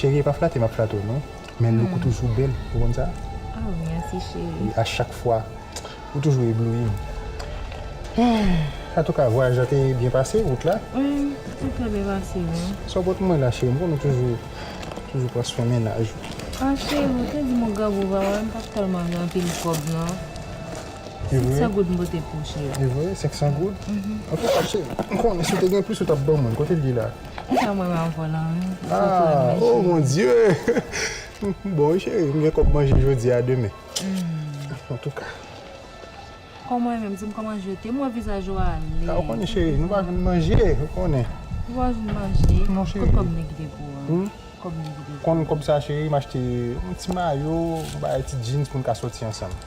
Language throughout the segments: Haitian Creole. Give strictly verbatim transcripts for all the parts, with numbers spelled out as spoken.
Cheri, e pa flate m ap flate w, non. Men look ou toujou bèl, ou konn sa? Ah, mèsi, cheri. Wi, a chak fwa, ou toujou ebloui m. Antouka, vwayaj la te byen pase, wout la? Wi, te trè byen pase, wi. Sa w pote pou mwen la, cheri? M konnen w toujou, toujou pran swen mennaj ou. Ah, cheri, ou te di m ou grangou, pa wè, m pa t tèlman gen anpil kòb, non. E vre? Senk san goud m pote pou ou, cheri. E vre? Senk san goud? Mhm. Antouka, cheri, m konnen si w te gen plis, ou t ap ban mwen. Kote l ye la? Sa mwen menm avè w la, wi. Ah, oh mon Dieu! Bon, wi, cheri, m gen kòb manje jodi a, demen. Hmm. Antouka. Kòman w menm, di m kòman je te, m wè vizaj ou ale. Ah, ou konnen, cheri, nou pa jwenn manje, ou konnen. Nou pa jwenn manje? Non, cheri. Kot kòb mwen kite pou ou an? Hmm? Kòb mwen kite pou ou. Konn kòb sa, cheri, m achte yon ti mayo, yon bagay, ti jeans pou n ka sòti ansanm.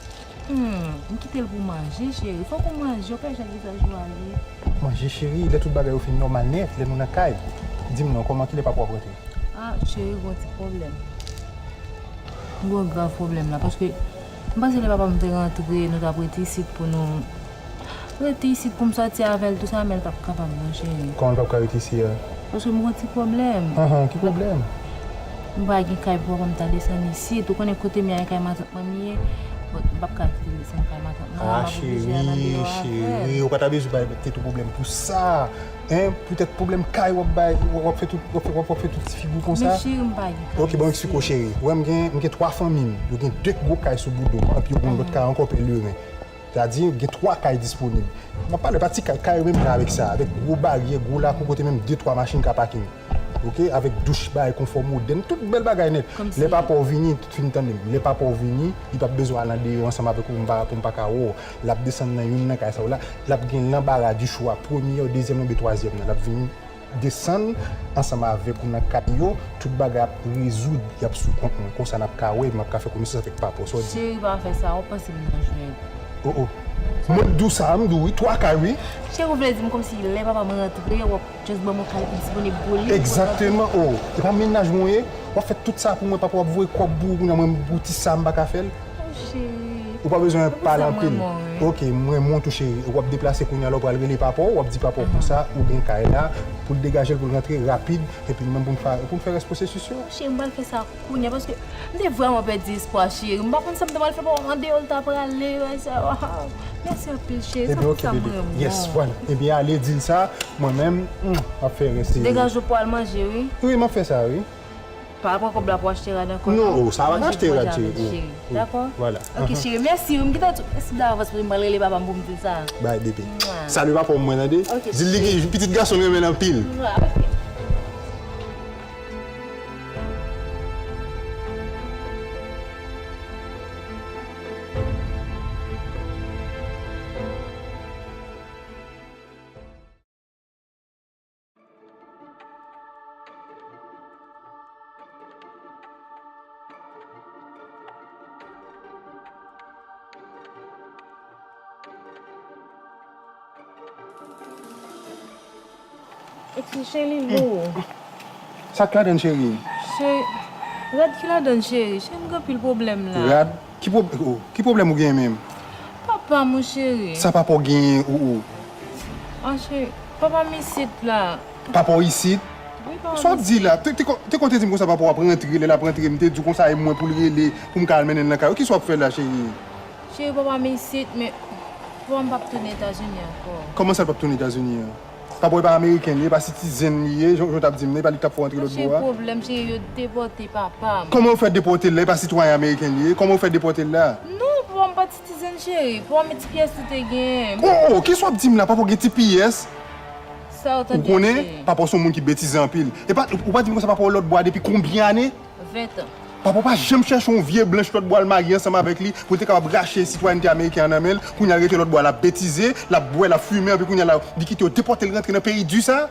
Hmm, m kite l pou manje, cheri. Fòk ou manje, ou pa jwenn vizaj ou ale. Manje, cheri, lè tout bagay yo fin nòmal nèt, lè nou nan kay. Di m non, kòman, kilè papa w ap rantre? Ah, cheri, gon ti pwoblèm. M gon grav pwoblèm la, paske m panse lè papa m te rantre, nou t ap rete isit pou nou rete isit pou m sòti avè l, tou sa, men l p ap kapab non, cheri. Kòman l p ap ka rete isit a? Paske m gon ti pwoblèm. Ahan, ki pwoblèm? M pa gen kay pou papa m ta desann isit. Ou konnen kote m ye a, e kay matant mwen m ye. Bon, m p ap ka kite l desann kay matant mwen, m ap oblije al andeyò avè l. Ah, cheri, cheri, ou pa ta bezwen bay tèt ou pwoblèm pou sa. Hein? Poutèt pwoblèm kay w ap bay, w ap fè tout, w ap fè, w ap fè tout ti figi w konsa? Men cheri, m pa gen kay isit. Ok, bon, eksplike w, cheri. Ou wè, m gen, m gen twa fanmi m. Yo gen de gwo kay sou boudo m, epi yo gen yon lòt kay ankò Pèleren. Sètadi, gen twa kay disponib. M ap pale pa ti kay, kay yo menm jan avèk sa, avèk gwo baryè, gwo lakou kote menm de, twa machin ka pakin. Ok, avèk douch, bagay konfò modèn, tout bèl bagay nèt. Lè papa w vini, tout fin tande m. Lè papa w vini, li p ap bezwen al andeyò ansanm avèk ou pou m pa, pou m pa ka wè w. L ap desann nan youn nan kay sa yo la, l ap gen lanbara di chwa, premye, dezyèm oubyen twazyèm nan. L ap vini desann ansanm avèk ou nan kay yo, tout bagay ap rezoud, y ap sou kont mwen. Konsa n ap ka wè, m ap ka fè konesans avèk papa w. Sa w di? Cheri, pa fè sa, w ap panse m nan jwèt. Oh, oh. Mwen, m di w sa, m di w wi, twa kay wi. Cheri, ou vle di m kòmsi lè papa m rantre, w ap just ban m yon kay disponib pou li, pou l rantre? Egzakteman, oh. E pa mennaj mwen w ye, w ap fè tout sa pou mwen, papa w ap voye kòb pou ou, kounye a mwen, pou ti sa, m pa ka fè l. Oh, cheri. Ou pa bezwen pale anpil. Ok, mwen renmen w tou, cheri. W ap deplase kounye a la, w pral rele papa w, w ap di papa w konsa, ou gen kay la, pou l degaje l, pou l rantre rapid, epi nou menm pou n fè, pou n fè rès pwosesis yo. Cheri, m pral fè sa kounye a, paske m te vrèman pèdi espwa, cheri. M pa konn sa m ta pral fè, papa m andeyò, l ta prale, bagay sa. Mèsi anpil, cheri. Se pou sa m renmen w. Yes, vwala. Ebyen, ale, di l sa, mwen menm, hmm, m ap fè rès. Degaje w pou al manje, wi. Wi, m ap fè sa, wi. Pa pran kòb la pou achte rad ankò, non? Non, sa pa ka achte rad, cheri. Dakò? Vwala. Ok, cheri, mèsi. M gentan di w mèsi davans, paske m pral rele papa m pou m di l sa. Bay bebe. Salye papa w pou mwen, tande? Ok, cheri. Di l li gen pitit gason l renmen l anpil. Ok. Epi cheri, lou. Sa k ladann, cheri? Cheri, rad ki ladann, cheri? Cheri, m gen anpil pwoblèm la. Rad? Ki pwob-, oh, ki pwoblèm ou gen menm? Papa m, cheri. Sa papa w genyen, oh, oh? Ah, cheri, papa m isit la. Papa w isit? Wi, papa m isit. Sa w ap di la? Te, te ko-, te konn te di m konsa papa w ap rantre, lè l ap rantre, m te di w konsa e mwen pou l rele, pou m ka al mennen l nan kay ou. Kisa w ap fè la, cheri? Cheri, papa m isit, men papa m p ap tounen Etazini ankò. Kòman sa l p ap tounen Etazini an? Papa w e pa ameriken li ye, e pa sitizen li ye, jan, jan w t ap di m nan, e pa li k t ap fè w antre lòt bò a? Cheri, pwoblèm, cheri, yo depòte papa m. Kòman yo fè depòte l la, e pa sitwayen ameriken li ye? Kòman yo fè depòte l la? Non, papa m pa t sitizen, cheri. Papa m e T P S li te genyen. Oh, oh, kisa w ap di m la? Papa w gen T P S? Sa w tande, cheri? Ou konnen, papa w se yon moun ki betize anpil. E pa, ou pa di m konsa papa w lòt bò a depi konbyen ane? Ven tan. Papa w pa janm chèche yon vye blanch lòt bò a, l marye ansanm avèk li, pou l te kapab rache sitwayènte ameriken an nan men l. Kounye a l rete lòt bò a, l ap betize, l ap bwè, l ap fimen, epi kounye a la, li kite yo depòte l rantre nan peyi di sa.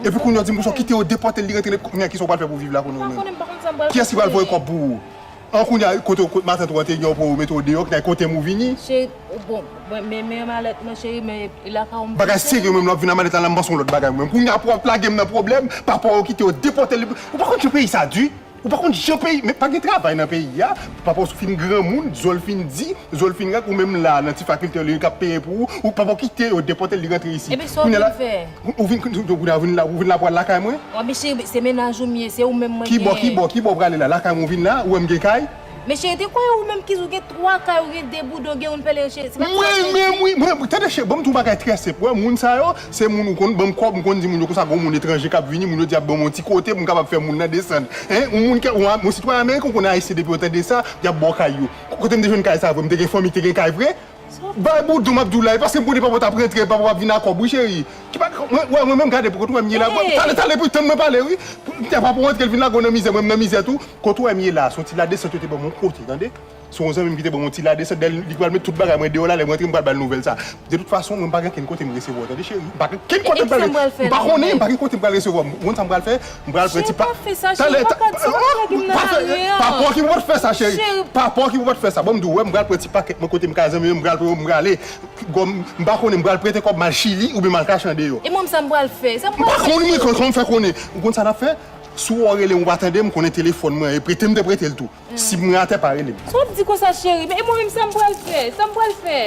Epi kounye a w di m konsa w kite yo depòte l, li rantre, kounye a kisa w pral fè pou viv la kounye a ou menm? Kiyès ki pral voye kòb pou ou? An kounye a, kote w, kot matant ou an te gen w pou yo mete w deyò, ki nan kote m ou vini? Cheri, bon, mwen, men, men malèt mwen, cheri, men e lakay ou m Bagay serye, menm lè w ap vin a malèt la, la m panse yon lòt bagay, mwen. Kounye a pou w ap lage m nan pwoblèm, papa w kite yo depòte l. Ou pa konn jan peyi sa di? Ou pa konn jan peyi, men pa gen travay nan peyi a. Papa w fin granmoun, zo l fin di, zo l fin rèk, ou menm la, nan ti fakilte w li k ap peye pou ou, ou papa w kite yo depòte l, li rantre isit. Epi sa w vin fè? Ou vin, ou vin la, ou vin la pou al lakay mwen? Wi, men cheri, se mennaj ou m ye, se ou menm mwen genyen. Kibò, kibò, kibò w prale la? Lakay mwen ou vin la, ou wè m gen kay? Men cheri, te kwè ou menm ki ou gen twa kay, ou gen de boudon, gen youn pèlen cheri. Se pa ti bagay. Mwen menm, wi, mwen, tande cheri, ban m di w yon bagay trè senp. Wè, moun sa yo, se moun ou konn, ban m kòb, m konn di moun yo konsa, gon moun etranje k ap vini, moun yo di y ap ban m yon ti kote pou m kapab fè moun nan desann. Hein? Yon moun ki, yon, yon sitwayen ameriken, ou konn ayisyen depi yo tande sa, y ap ba w kay yo. Kote m te jwenn kay sa vre? M te gen fanmi ki te gen kay vre? Bay boudon m ap di w la, e paske m konnen papa w t ap rantre, papa w ap vin a kòb, wi, cheri. Ki pa, mwen, wè, mwen menm gade pou kote w wè m ye la. Hey! Talè, talè, pou tann mwen pale, wi. Pou, papa w rantre, l vin lage w nan mizè, mwen menm nan mizè tou. Kote w wè m ye la, se yon ti ladesant yo te ban m yon kote, tande. Se yon zanmi m ki te ban m yon ti ladesant, dèyè li pral met tout bagay mwen deyò la, lè m rantre, m pral ba l nouvèl sa. De tout fason, mwen m pa gen kenn kote m resevwa w, tande, cheri. M pa gen kenn kote m pral, m pa konnen, m pa gen kote m pral resevwa w. Ou konn sa m pral fè? M pral pran ti pa. Cheri, pa fè sa, cheri, pa ka di sa, pa lage m nan lari an. Papa w ki pou pa t fè sa, cheri. Papa w ki pou pa t fè sa. Bon, m di w, wè, m pral pran ti pakèt mwen kote m ka zanmi yo, m pral, m prale. Gòm, m pa konnen, m pral prete kòb m al Chili oubyen m al kache andeyò. E mwen, sa m pral fè? Sa m pral fè? M pa konnen, mwen, kòman m fè konnen. Ou konn sa n ap fè? Si w rele m, ou pa tande m, konnen telefòn mwen, e prete m te prete l tou. Si mwen atè, pa rele m. Sa w ap di konsa, cheri? Men e mwen menm, sa m pral fè? Sa m pral fè?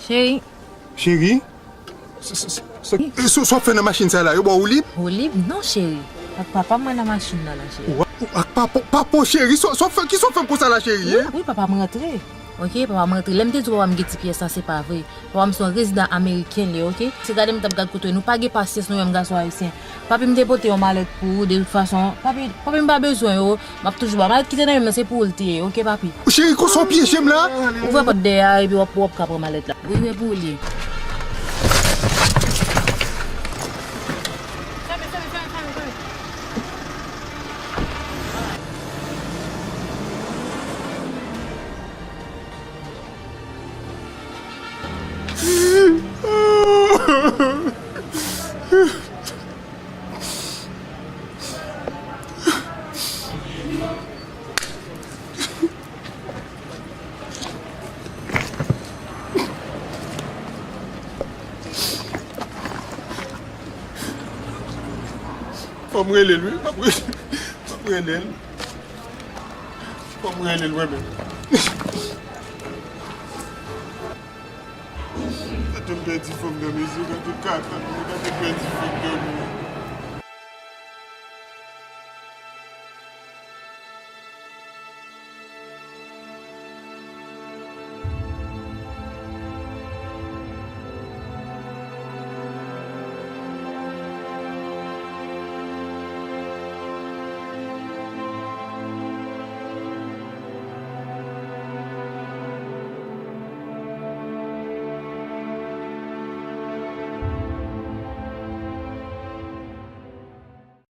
Cheri. Cheri? Sa w ap fè nan machin sa la? Yo ba w woulib? Woulib? Non, cheri. Ak papa mwen nan machin nan la, cheri. Ou ak papa, papa w, cheri? Sa w fè, kisa w fè m konsa la, cheri? Wi, wi, papa m rantre. Oke, papa m rantre. Lè m te di w papa m gen ti pyès la, se pa vre. Papa m se yon rezidan ameriken li ye, oke? Se gade m t ap gad kote nou pa gen pasyans nou menm gason ayisyen. Papi m te pote yon malèt pou ou, de tout fason. Papi, papi m pa bezwen yo. M ap toujou ba malèt ki te nan men m nan, se pou ou l te ye, oke, papi? Cheri, konsa w pyeje m la? Ouvè pòt dèyè a, epi w ap, w ap ka pran malèt la. Wi, wi, pou ou l ye. Fèmen, fèmen, fèmen, fèmen, fèmen. Fò m rele l, wi. M ap rele, m ap rele l. Fò m rele l, mwen menm. Gade m pèdi fanm nan mezi, gade kaka, gade m pèdi fanm nan mezi.